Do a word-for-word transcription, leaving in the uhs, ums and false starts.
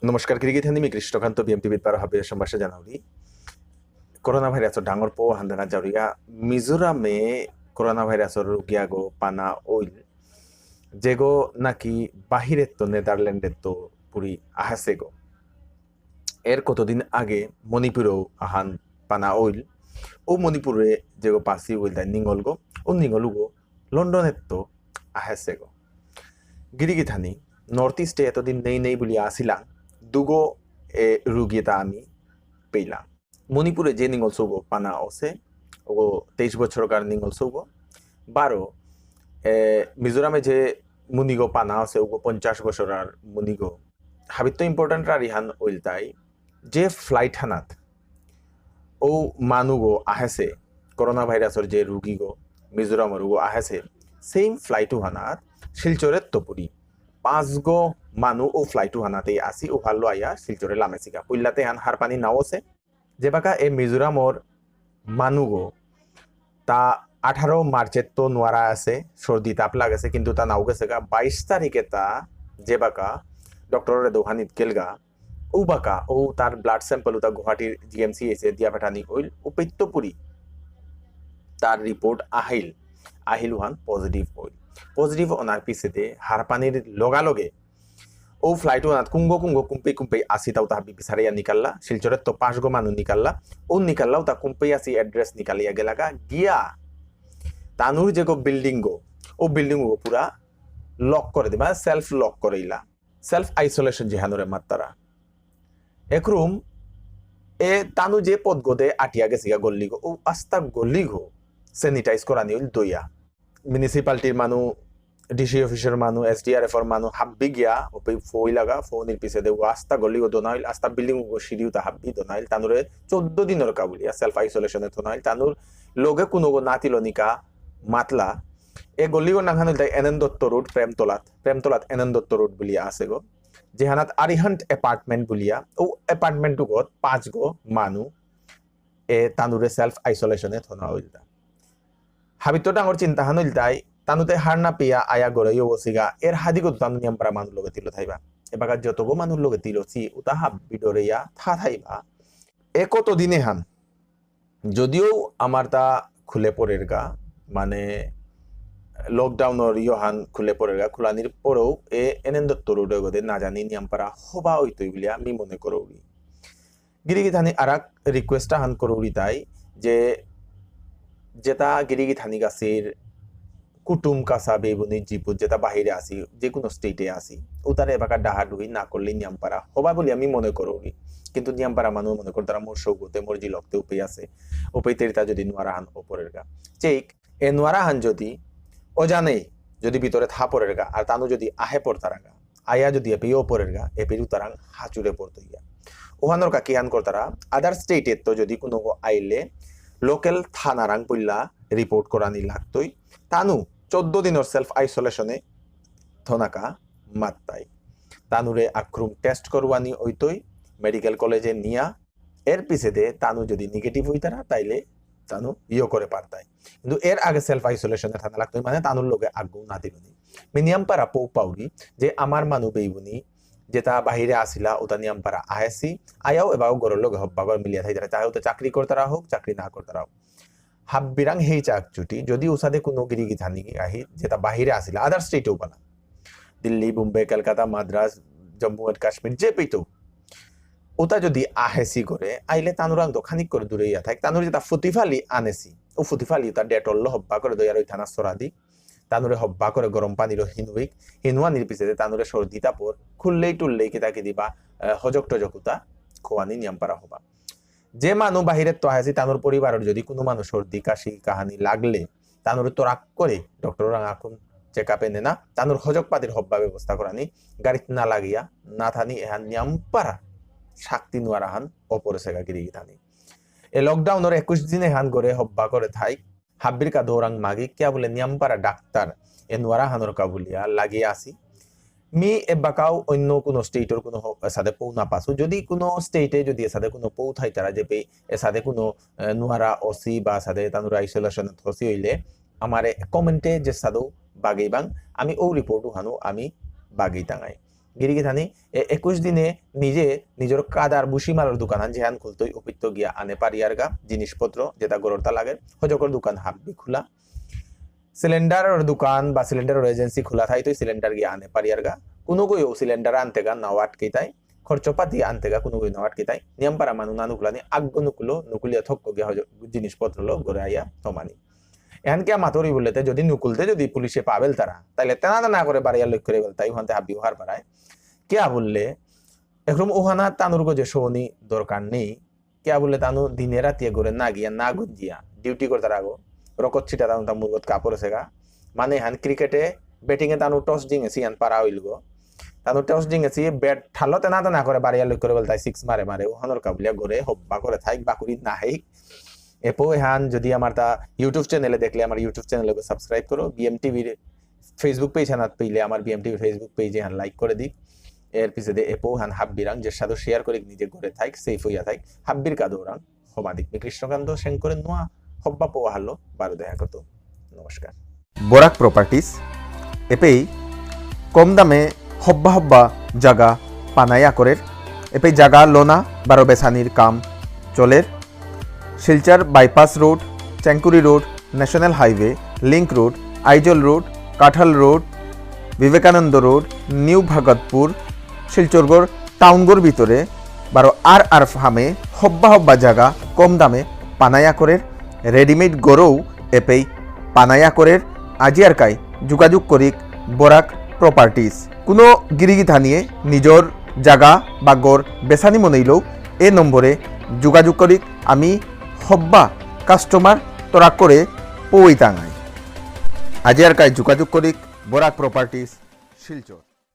নমস্কার, গিরিগিথানি মি কৃষ্ণকান্ত, বিএমটিভিত বারো হাবিরে সম্ভাষা জানাউরি। করোনা ভাইরাসর ডাঙর পৌ হান্দানা জাউরিয়া, মিজোরামে করোনা ভাইরাসর রোগী আগো পানা অইল, যেগো নাকি বাহিরেত্ত নেদারল্যান্ডেত্ত পুরি আহেসেগো। এর কতদিন আগে মণিপুরেও আহান পানা অইল। ও মণিপুরে যেগো পাসি অইল তাই নিঙলগো, ও নিঙলুগো লন্ডনেত্ত আহেসেগো। গিরিগিথানি নর্থ ইস্টে এতদিন নেই নেই বুলিয়া আসিলাং, দুগো এ রুগী তা আমি পেইলাং। মণিপুরে যে নিঙল সৌগো পানা অসে, ওগো তেইশ বছরকার নিঙল সৌগো। বারো, এ, মিজোরামে যে মুনিগো পানা অসে, ওগো পঞ্চাশ বছরর মুনিগো। হাবিত্ত ইম্পর্টেন্ট রারিহান অইল তাই, যে ফ্লাইট হানাত ও মানুগো আহেসে, করোনা ভাইরাসর যে রুগীগো, মিজোরামর উগো আহেসে, সেম ফ্লাইট হানাত শিলচরেত্ত পুরি পাঁচগো মানু ও ফ্লাইট হানাতেই আসি, ও হাল্লো আয়া শিলচরে লামেসিগা। পুইল্লাতে হান হারপানি নাওসে, যেবাকা এ মিজোরামর মানুগো তা আঠারো মার্চেত্ত নোয়ারা আসে, সর্দি তাপ লাগেসে, কিন্তু তা নাও গেসেগা। বাইশ তারিখে তা যেবাকা ডক্টররে দোহানিত গেলগা, ও বাকা, ও তার ব্লাড স্যাম্পল উতা গুয়াহাটির জিএমসি এসে দিয়া পাঠানি অইল, ও পেত্তপুরি তার রিপোর্ট আহিল, আহিল ওহান পজিটিভ অইল। পজিটিভ অনার পিছেতে হারপানির লগালগে ও ফ্লাইট ওহানাত কুঙ্গ কুঙ্গ কুম্পেই কুম্পেই আসি তাও তা হাবি বিচারিয়া নিকাল্লা, শিলচরেত্ত পাঁচগো মানু নিকাল্লা, ও নিকাল্লা উতা কুম্পেই আসি অ্যাড্রেস নিকালিয়া গেলাগা, গিয়া তানুর যেগো বিল্ডিং গো, ও বিল্ডিং গো পুরা লক করে দিবা, সেলফ লক করেইলা। সেলফ আইসোলেশন যেহানরে মাত্তারা। এক রুম, এ তানু যে পথগো দে আটিয়া গেসিগা গল্লিগো, ও আস্তা গল্লিগো স্যানিটাইজ করানি অইল দইয়া। মিউনিসিপালিটির মানু, ডিসি অফিসর মানু, এসডিআরএফর মানু হাব্বি গিয়া, ওপে ফইলাগা, ফোনির পিছেদে ও আস্তা গল্লিগো দোনা অইল, আস্তা বিল্ডিং গো সিঁড়ি উতা হাব্বি দোনা অইল, তানুরে চৌদ্দ দিনর কা বুলিয়া সেলফ আইসোলেশনে থোনা অইল, তানুর লগে কুনোগো না তিলনিকা মাতলা। এ গল্লিগো নাঙহান অইল তাই এন এন দত্ত রোড, প্রেমতলাত, প্রেমতলাত এন এন দত্ত রোড বুলিয়া আসেগো। যেহানাত আরিহান্ট এপার্টমেন্ট বুলিয়া, ও এপার্টমেন্ট উগত পাঁচগো মানু এ তানুরে সেলফ আইসোলেশনে থোনা অইলতা। হাবিত্ত ডাঙর চিন্তাহান অইলতাই, তানুতে হার না পিয়া আয়া গরে ইয়ো বসিগা, এর হাদিগো তানু নিয়ামপারা মানু লগে তিলো থাইবা। এবাকা যতগো মানু লগে তিলো সি, উতা হাব্বি ডরে ইয়া থা থাইবা। এ কত দিনে হান, যদিও আমার তা খুলে পড়েরগা, মানে, লকডাউনর ইয়ো হান খুলে পড়েরগা, খুলানির পরেও এ এন এন দত্ত রোড গদে না জানি নিয়ামপারা হবা অইতই বুলিয়া আমি মনে করৌরি। গিরিগিথানি আরাক রিকোয়েস্ট আহান করৌরি তাই যে যেতা গিরিগিথানি গাছির কুটুম কাসা বেবুনি জিপুত যেতা বাহিরে আসি, যে কোনো স্টেটে আসি, উতারে এবাকা ডাহাডুহি না করলে নিয়ামপারা হবা বুলি আমি মনে করৌরি। কিন্তু নিয়ামপারা মানু মনে করতারা মোর সৌগতে, মোর জিলকতে উপেই আসে, উপেই তেরিতা যদি নোয়ারা হান ওপরের গা। চেক, এ নোয়ারা হান যদি অজানেই যদি ভিতরে থা পড়ের গা, আর তানু যদি আহে পড়তারা গা, আয়া যদি এপেই ওপরের গা, এপেই উতারাং হাচুরে পড়তো গিয়া। ওহানোর কা কিহান করতারা, আদার স্টেটে তো যদি কোনো গো আইলে, লোকাল থানারাং পইলা রিপোর্ট করানি লাগতই। তানু চৌদ্দ দিনর সেলফ আইসোলেশনে থনাকা মাত্তাই। তানুরে আক্রুম টেস্ট করওয়ানি অইতই, মেডিকেল কলেজে নিয়া, এর পিছেদে তানু যদি নেগেটিভ হইতারা, তাইলে তানু ইয়ো করে পারতাই। কিন্তু এর আগে সেলফ আইসোলেশনে থানা লাগতই, মানে তানুর লগে আগু না দিলনি। মি নিয়ামপারা পৌ পাউরি যে আমার মানু বেইবুনি, যেতা বাহিরে আসিলা, ওতা নিয়ামপারা আহেসি, আয়াও এবাও গরর লগে হব্বা গর মিলিয়া থাইতারা, চাহে ওতা চাকরি করতারা হোক, চাকরি না করতারা হোক। হাব্বিরাং হেই চাক চুটি, যদি উসাদে কোনো গিরিগিথানি আহি, যেতা বাহিরে আসিলা, আদার স্টেটেও বালা। দিল্লি, বোম্বে, কলকাতা, মাদ্রাজ, জম্মু এন্ড কাশ্মীর, যে পেইতো। ওতা যদি আহেসি করে, আইলে তানুরাং তো খানিক করে দূরে ইয়া থাক, তানুর যেতা ফুতিফালি আনেসি, ও ফুতিফালি তা ডেটল লো হব্বা করে দইয়া রই থানা সরাদি, তানুরে হব্বা করে গরম পানিরও হিনুইক, হিনুয়ানির পিছেদে তানুরে সর্দি তাপর, খুললেই টুললেই কিতা কি দিবা, আহ, হজক টজক উতা, খোয়ানি নিয়ামপারা হবা। যে মানু বাহিরে তো আহেসি, তানুর পরিবারর যদি কোনো মানু সর্দি, কাশি, কাহানি লাগলে, তানুরে তো রাগ করে, ডক্টর রাঙাকুম চেক আপে নেনা, তানুর হজক পাতির হব্বা ব্যবস্থা করানি, গাড়িত না লাগিয়া, না থানি এহান নিয়ামপারা, শাক্তি নোয়ারা হান, অপরে সেগা গিরিগিথানি। এ লকডাউনর একুশ দিনে হান করে হব্বা করে থাই, হাব্বির কা দৌরাং মাগি, কিয়া বুলে নিয়ামপারা ডাক্তার, এ নোয়ারা হানর কা বুলিয়া, লাগিয়া আসি। মি এবাকাও অন্য কোনো স্টেটর কোনো হ-, এসাদে পৌ না পাসু। যদি কোনো স্টেটে যদি এসাদে কোনো পৌ থাইতারা যে পে এসাদে কোনো, এ, নোয়ারা অসি বা এসাদে তানুরা আইসোলেশন থসি হইলে, আমারে কমেন্টে যে সাদো বাগেইবাং, আমি ও রিপোর্ট হানো আমি বাগেই তাঙাই। গিরিগিথানি এ একুশ দিনে নিজে নিজর কাদার ভুসিমালর দোকান আন যেহান খুলতই অপিত্ত গিয়া আনে পারিয়ারগা জিনিসপত্র যেটা গররতা লাগে হজকর দোকান হাব্বি খোলা। সিলিন্ডারর দোকান বা সিলিন্ডারর এজেন্সি খোলা থাইতই সিলিন্ডার গিয়া আনে পারিয়ারগা। কোনো গইও সিলিন্ডার আনতেগা নাও আটকিতাই, খরচপাতি আনতেগা কোনো গই নাও আটকিতাই। নিয়াম পারা মানু নানু খুলানি আগ্গ নুকুলো, নুকুলিয়া থক্ক গিয়া হজ-, জিনিসপত্র লো গরে আইয়া থমানি। এহান কিয়া মাতরি বুললেতে যদি নুকুলতে যদি পুলিশে পাবেল তারা, তাইলে তেনা তেনা করে বাড়িয়া লক্ষ্য করে বেলতাই, ওখানতে হাবি হার পারায়। কিয়া বুললে, একরম ওখানা তানুর গজে শোনি দরকার নেই। কিয়া বুললে তানু দিনে রাতিয়ে ঘরে না গিয়া, না গুঞ্জিয়া, ডিউটি করতে রাখো। রকত ছিটা তানু তা মুরগত কাপড় সেগা। মানে হান ক্রিকেটে, ব্যাটিংয়ে তানু টস জিঙেসি হান পারা হইল গো। তানু টস জিঙেসি ব্যাট ঠালো তেনা তেনা করে বাড়িয়া লক্ষ্য করে বেলতাই সিক্স মারে মারে। ওখানোর কাবুলিয়া ঘরে হব্বা করে থাইক, বাকুড়ি না হেইক। এপো এহান যদি আমার তা YouTube চ্যানেলে দেখলে আমার YouTube চ্যানেলকে সাবস্ক্রাইব করো, বিএমটিভির Facebook পেজ হানাত পেইলে আমার বিএমটিভির Facebook পেজে হান লাইক করে দিক। এর পিছে দে এপো হান হাব্বিরাং যে সাদো শেয়ার করে নিজে ঘরে থাইক, সেফ হইয়া থাইক, হাব্বির কাদোরাং হবাদিক। মি কৃষ্ণকান্ত সেন করে নোয়া হব্বা পোয়া হালো বারো দেখা করতো। নমস্কার। বরাক প্রপার্টিজ এপেই কম দামে হব্বা হব্বা জাগা পানায়া করের। এপেই জাগা লোনা বারো বেসানির কাম চলের। Silchar bypass road, Chengkuri road, national highway, link road, Aizawl road, Kathal road, Vivekananda road, new Bhagatpur, শিলচরগর টাউনগর ভিতরে বারো আর আর ফামে হব্বা হব্বা জাগা কম দামে পানায়া করের। রেডিমেড গরৌ এপেই পানায়া করের। আজি আর কাই যোগাযোগ করিক বরাক প্রপার্টিজ। কোনো গিরিগিথানিয়ে নিজর জাগা বা গর বেসানি মনেইলেও এ নম্বরে যোগাযোগ করিক। আমি হব্বা কাস্টমার তরাক করে পৌই তাঙাই। আজি আর কাই যোগাযোগ করিক বরাক প্রপার্টিজ শিলচর।